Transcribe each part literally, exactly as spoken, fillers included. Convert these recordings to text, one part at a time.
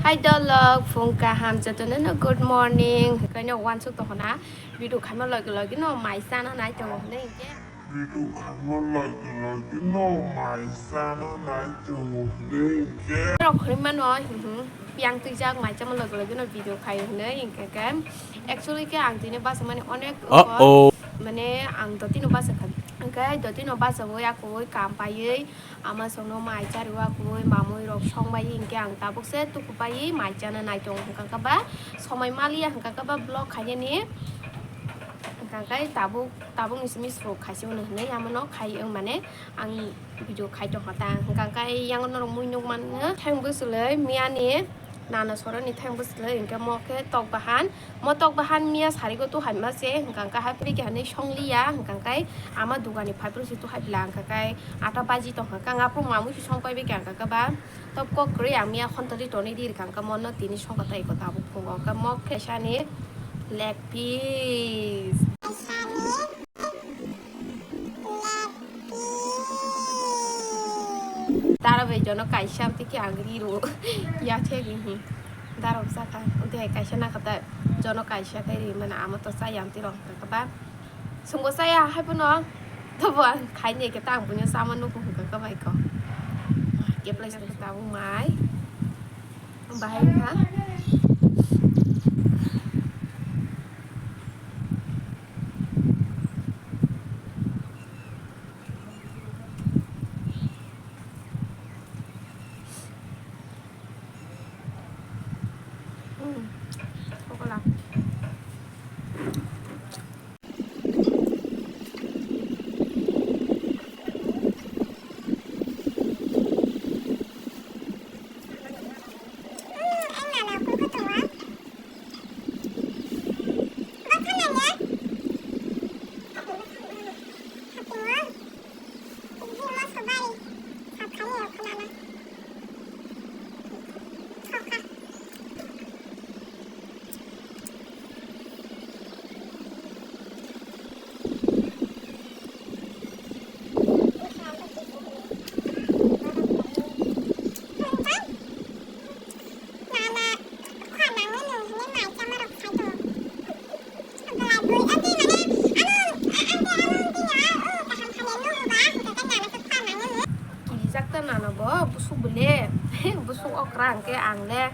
Hai dolok, phung kaham jotono no good morning. Hwnkhe no wansuk tongkha na, video khaima logi logi no mai chana nai tongo hwnwi hinkhe. Video khaima logi logi no mai chana nai tongo hwnwi hinkhe. Rok khoroi mano, hmm, piyang twijak mai chama logi logi no video khai hwnwi hinkhe khe. Actually khe ang tini basa mani onek, uh-oh, mane ang dotino basa kha. Hinkhe dotino basa oi ako oi kam paiwi. Ama songno mai chari wakwui, mamui rok song bai hinkhe ang tabuk se tuku pai mai chana nai tongo hwnkha khe ba somoi maliya hwnkha khe ba vlog khainani hwnkha khe tabuk, tabuk ni simi srok khaisi hwnwi hwnwi amano khai wng mane ang video khai tongkha ta hwnkha khe yang norok mui nuk mano thang bwswlwi miyani. Nana soroni thang bwswlwi hinkhe mo khe tok bahan, mo tok bahan miya sarigo tuhai ma se, hwnkha khe haphiri khe hinwi song liya, hwnkha khe ama dugani phaipru se tuhai bla, hwnkha khe ata baji tongkha khe, ang aphuru mamui se song pai bai khe, hwnkha khe ba tok kok kwrwi ang miya khontoli tonwi di, hwnkha khe mono tini song kha tai kho tabuk phungo, hwnkha mo khe sani leg piece. Dara bai jono kaisa amtwi khe ang ri rw ya khe ri hi. Dara bwsa kha amtwi hai kaisa nakha ta jono kaisa khe ri mano amo to cha ya amtwi rw hwnkha khe ba. Chwngbo cha ya hai phano tobo ang khai ni khe ta ang buino chama nugo hwnkha khe bai kho. Khe place tabuk mai bahai wngkha. Kijak ta nana bo busuk bole busuk okra hwnkhe ang le.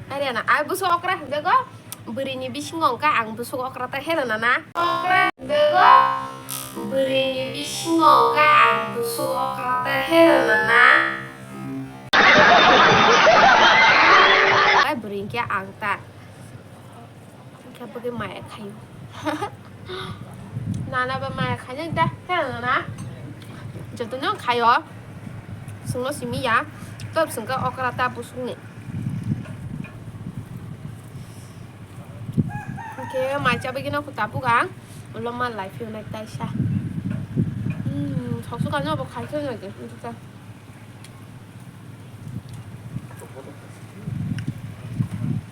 Are na ai busuk okra hwnkhe go. Bwrwini bisingo hwnkha ang busuk okra ta herana na. Okra bego. Bwrwini bisingo hwnkha ang busuk okra ta herana na. Ai bwrwi hwnkhe ang ta. Hwnkhe bwkhe maya khaio. Nana ba maya khaina ta herana na. Jotono khaio. Chwngno simi ya. Tok chwngkha okra ta busukni. Hwnkhe mai chabwi gino kho tabuk ang ulo ma lai phiyonai taisa. Hmm, sok sok ano bo khai khai nai de.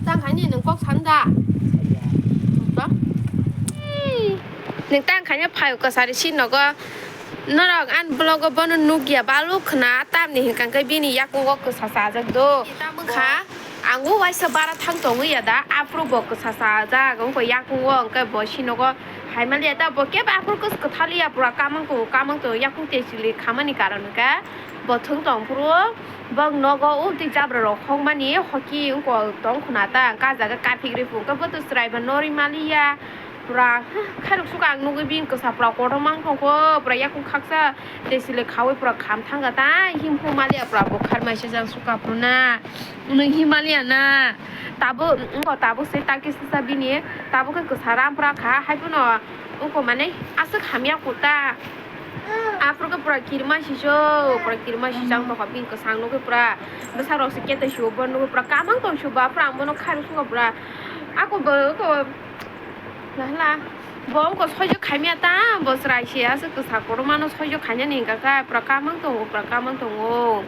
Tang khai ni nwng kok san da? Ba? Nwng tang khai ni phaio kwchari si nogo. Norok ani vlog o bono nukya baluk khna, tamni hinkha khe bini yakungo kwsa chajak do. Tamo kha, ang o waisa bara thang tongwi ya da, aphuru bo kwsa chajak, wngkha yakungo, wngkha bo sinogo hai maliya da, bo kebo aphuru kwsa kwthaliya, pura kamang tongo, kamang tongo, yakung tei chili khamani karon hinkhe bo thwng tong phuru, bok nogo o twi jabra rok hokmani hoki wngkha tong khna ta, ka jaga kaphik riphu, wngkha bo to chwrai ba norwi maliya. Pura khairok suka ang nugui bini kwsa pura kotorma wngkha kho, pura yakung khaksa tei sile khaui pura kham thangkha ta, himphru maliya pura bo kharmai sijak suka phuru na, nwng himaliya na, tabuk wngkha tabuk se takisa bini, tabuk khe kwsa ram pura kha, hai phano wngkha mane aswk hamya kho ta, aphuru khe pura kirima sijo, pura kirima sijak tongkha bini kwsa ang nugui pura bwsarok se kete sio bo nugui pura kamang tong sio bo, aphuru ang bono khairok suka pura ako bo. Nahla, bo wngkha soijo khaimya ta, bo chwrai se aswk kwsa kotorma no soijo khainani hinkha kha, pura kamang tongo, pura kamang tongo.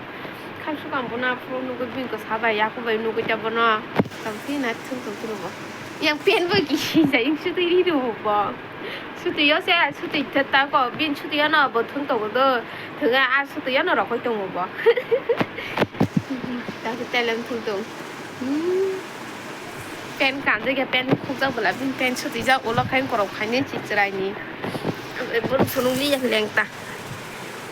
Khamsukam bono aphuru nugui bini kwsa bai, yaku bai nugui ta bono. Tongtwi na thung tong twi bo. Yang pen bo kisi jai, yang sutwi ri rw bo. Sutwi yo se, sutwi ta ko, bini sutwi yo no bo thung tongo do. Thunga a sutwi yo no rokoi tongo bo. Ta se telem thung tong. Hmm. Pen kanjak ya, pen khukjak bwla, bini pen sutijak, ulo khai korok khainai chichwraini. Borok phunukliya lengta.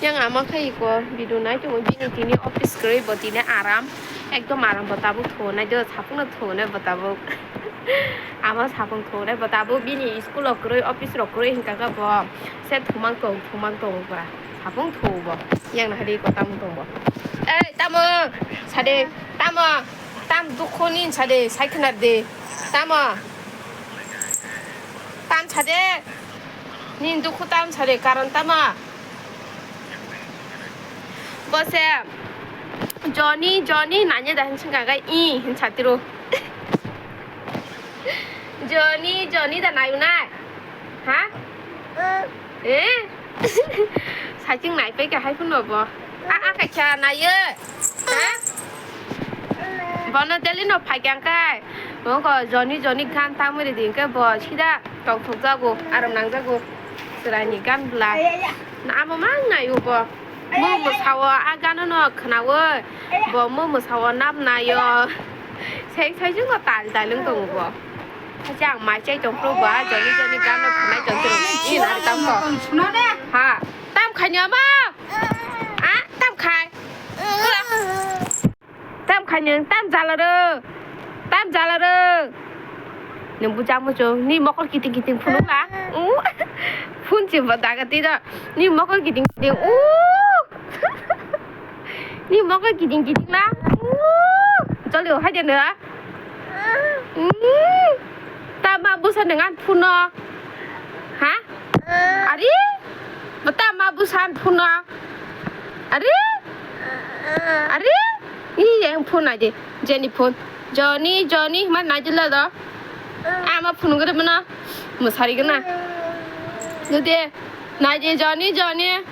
Yang ama khai iko video nai tongo, bini tini office kwrwi, bo tini aram, ekdom aram, bo tabuk thunai do, saphangno thunai bo tabuk. Ama saphang thunai bo tabuk, bini school rok kwrwi, office rok kwrwi hinkha khe bo se thumang tong, thumang tong bwla. Saphang thu bo, yang nahari iko tamo tong bo. Ei, tamo, sade, tamo. Tam dukhu ni sa de, sai khna de. Tamo? Tam sa de. Ni dukhu tam sa de, karon tamo? Bo se, Johnny, Johnny, nanya da hin singka ga i hin sa tiro. Johnny, Johnny da nayu nai. Ha? Eh? Saichung naipai kha hai phano bo. A, a, kaisa naiyo. Ha? Bono daily no phai kha kai. Bo ko Johnny Johnny gan tangmani din khe bo sida tongthok jago, aram nang jago. Chwraini gan bwla. Na amo mang naio bo. Mo mwsao a gano no khnawi. Bo mo mwsao nap naio. Seng saichung no tal tal wng tongo bo. Kaisa ang mai chai tong phuru ba, jani jani gana khwnai tong phuru. Ni nari tam kho. Ha, tam khai ni ama? A, tam khai. Tam khai ni, tam jala ro. Tam jala ro. Ni bujang muchung, ni mokol kiting kiting phunuk la. U. Phun chi ba daga ti da. Ni mokol kiting kiting. U. Ni mokol kiting kiting la. U. Jali o hai de na. Mm. Tama busa nang an phuno. Ha? Ari? Tama busa an phuno. Ari? Ari? I yang phone aje. Jenny phone. Johnny, Johnny, ma najila do. Ama phone gare mana. Musari gana. Nade. Naje Johnny, Johnny.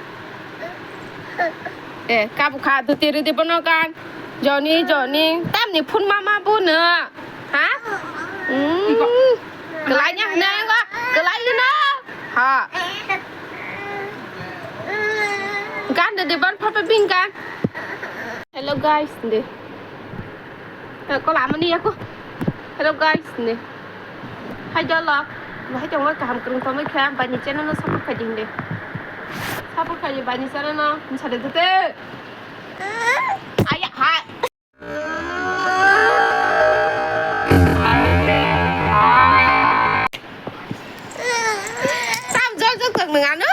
Eh, kabu kha, tu tiri di bono kan. Johnny, Johnny. Tamni phone mama bono. Ha? Hmm. Kelai nya hne ngo. Kelai na. Ha. Gan de de ban papa bing gan. Hello guys, de. Eh, ko lamani ya ko. Hello guys, ne. Hai jalo. Bahai tongma kaham kwrwng tongma kha, bani channel no support khai di hinde. Support khai di bani channel no, msa de te. Aya, hai. Tam jol jol tong nang ano.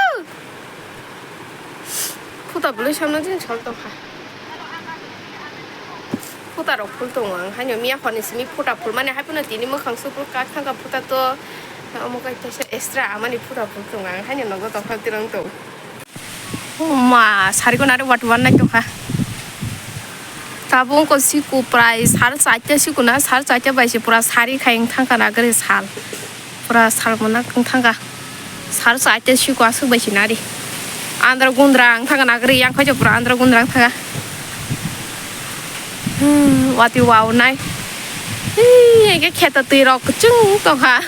Puta bwlwi samno jin sol tongkha. Puta rok phul tongo ang haino miya hor ni simi puta phul mani hai phano tini mwkhang supul kak thangkha puta to omo kaisa extra amani puta phul tongo ang haino nogo tongkha tirong tong. Ma sari ko nari wat wan nai tongkha. Tabuk wngkha siku prai sal chaita siku na sal chaita bai se pura sari khai wng thangkha nagari sal. Pura sal monak wng thangkha. Sal chaita siku aswk bai se nari. Andra gundra wng thangkha nagari yang khajo pura andra gundra wng thangkha. Hmm, wati wow nai. Hei, eke kheto twi rok kwchwng tongkha.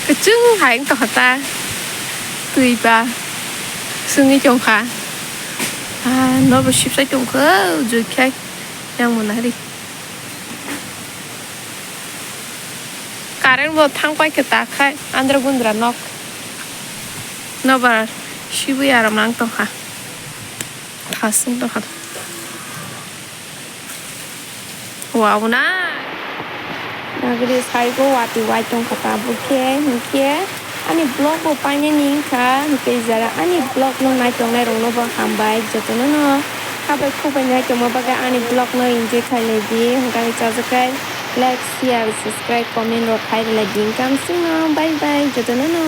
Kwchwng hai wng tongkha ta. Twi ba swngwi tongkha. Ah, nobo sipsai tongkha, jui khai. Yang mona hari. Current bo thang pai khe ta khai, andra gundra nok. Nobar sibui aram nang tongkha. Thasung tongkha. Wow na. Nagri saigo wati wai tongkha tabuk khe, hinkhe ani vlog bo painani wngkha, hinkhe jara ani vlog no naitongnai rokno bo hambai jotono no. Habai khubai naitongma bagwi ani vlog no enjoy khailai di, hinkhe chajakhai like, share, subscribe, comment rok khai rwlai di, hinkhe amswkno bye bye jotono no.